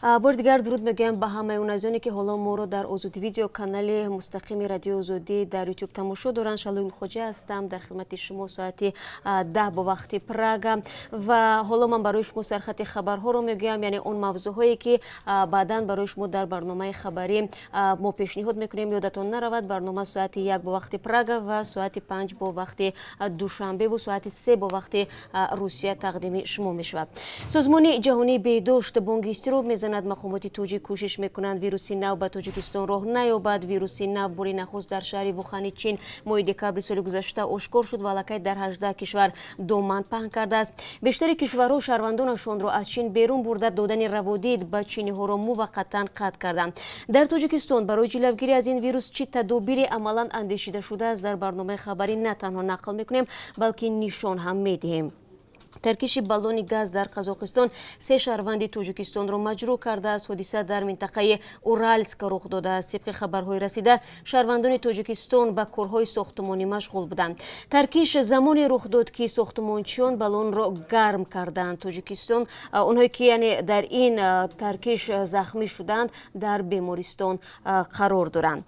Бори дигар дуруд мегӯям ба ҳамаи он азизоне, ки ҳоло моро дар Озодӣ Видео, канали мустақими Радиои Озодӣ дар Ютуб, тамошо доранд. Шалои Хоҷа ҳастам дар хидмати шумо соати 10 бо вақти Прага. Ва ҳоло ман барои шумо сархати хабарҳоро мегӯям, яъне он мавзӯъҳое, ки баъдан барои шумо дар барномаи хабарӣ мо пешниҳод мекунем. Ёдатон наравад, барнома соати 1 бо вақти Прага ва соати 5 бо вақти Душанбеву соати 3 бо вақти Русия тақдими шумо мешавад. Созмони Ҷаҳонии Беҳдошт бонги изтироб мезанад. Мақомоти тоҷик кӯшиш мекунанд, вируси нав ба Тоҷикистон роҳ наёбад. Вируси нав бори нахуст дар шаҳри Вухани Чин моҳи декабри соли гузашта ошкор шуд ва аллакай дар 18 кишвар доман паҳн кардааст. Бештари кишварҳо шаҳрвандонашонро аз Чин берун бурда, додани раводид ба чиниҳоро муваққатан қатъ карданд. Дар Тоҷикистон барои ҷилавгирӣ аз ин вирус чӣ тадобире амалан андешида шудааст, дар барномаи хабарӣ на танҳо нақл мекунем, балки нишон ҳам медиҳем. Таркиши баллони газ дар Қазоқистон се шаҳрванди Тоҷикистонро маҷрӯҳ кардааст. Ҳодиса дар минтақаи Уральск рух додааст. Тибқи хабарҳои расида, шаҳрвандони Тоҷикистон ба корҳои сохтумонӣ машғул буданд. Таркиш замоне рух дод, ки сохтумончиён баллонро гарм карданд. Тоҷикистон онҳое, ки яъне дар ин таркиш захмӣ шуданд, дар бемористон қарор доранд.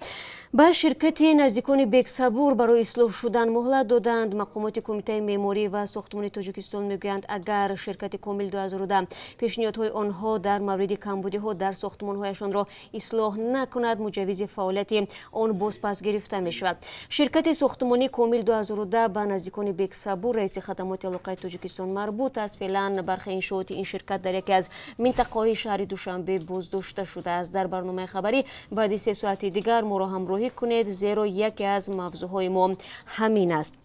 Ба ширкати наздикони Бексабур барои ислоҳ шудан муҳлат доданд. Мақомоти Кумитаи меъморӣ ва сохтмони Тоҷикистон мегӯянд, агар ширкати Комил 2010 пешниҳодҳои онҳо дар мавриди камбудиҳо дар сохтмонҳояшонро ислоҳ накунад, муҷаввизи фаъолияти он бозпас гирифта мешавад. Ширкати сохтмонӣ Комил 2010 ба наздикони Бексабур, раиси Хадамоти алоқаи Тоҷикистон, марбут аст. Феълан бархе иншооти ин ширкат дар яке аз минтақаҳои шаҳри Душанбе боздошта шудааст. Дар барномаи хабарӣ баъди 3 соати дигар моро ҳамроҳӣ кунед, зеро яке аз мавзӯъҳои мо ҳамин аст.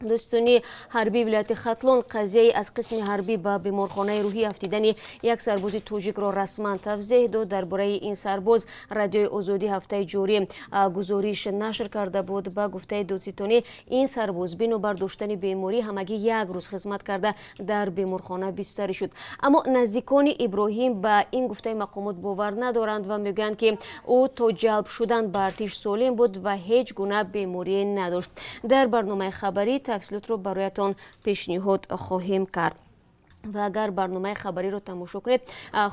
Дӯстони ҳарбии вилояти Хатлон қазияи аз қисми ҳарбӣ ба беморхонаи рӯҳӣ афтидани як сарбози тоҷикро расман тавзеҳ дод. Дар бораи ин сарбоз Радиои Озодӣ ҳафтаи ҷорӣ гузориш нашр карда буд. Ба гуфтаи додситонӣ, ин сарбоз бинобар доштани беморӣ ҳамагӣ як рӯз хизмат карда, дар беморхона бистарӣ шуд. Аммо наздикони Иброҳим ба ин гуфтаи мақомот бовар надоранд ва мегӯянд, ки ӯ то ҷалб шудан ба артиш солим буд ва ҳеҷ гуна беморие надошт. Дар барномаи хабарӣ тафсилотро бароятон пешниҳод хоҳем кард. Ва агар барномаи хабариро тамошо кунед,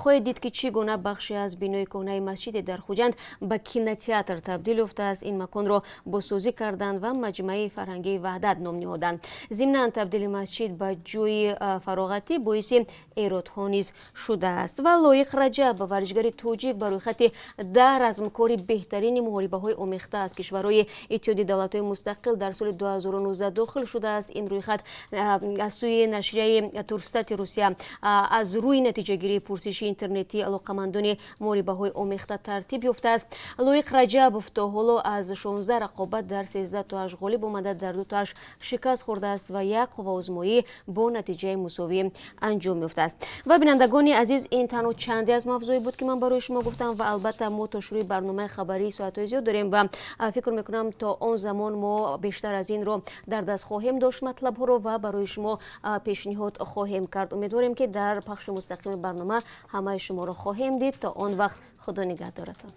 хоҳед дид, ки чӣ гуна бахше аз бинои кӯҳнаи масҷиде дар Хуҷанд ба кинотеатр табдил ёфтааст. Ин маконро бозсозӣ карданд ва Маҷмаи фарҳангии Ваҳдат ном ниҳоданд. Зимнан, табдили масҷид ба ҷои фароғатӣ боиси эродҳо низ шудааст. Ва Лоиқ Раҷаб, варзишгари тоҷик, ба рӯйхати 10 размкори беҳтарини муҳорибаҳои омехта аз кишварҳои Иттиҳоди Давлатҳои Мустақил дар соли 2019 дохил шудааст. Ин рӯйхат аз сӯи нашрияи Турстати Русия аз рӯи натиҷагирии пурсиши интернетии алоқамандони муҳорибаҳои омехта тартиб ёфтааст. Лоиқ Раҷабов то ҳоло аз 16 рақобат дар 13 тоаш ғолиб омада, дар ду тоаш шикаст хӯрдааст ва як қувваозмоӣ бо натиҷаи мусовӣ анҷом ёфтааст. Ва, бинандагони азиз, ин танҳо чанде аз мавзӯе буд, ки ман барои шумо гуфтам. Ва албатта, мо то шурӯи барномаи хабарии соатҳои зиёд дорем ва фикр мекунам, то он замон мо бештар аз инро дар даст хоҳем дошт матлабҳоро ва барои шумо пешниҳод хоҳем кард. Умедворем, ки дар пахши мустақими барнома ҳамаи шуморо хоҳем дид. То он вақт Худо нигаҳдоратон.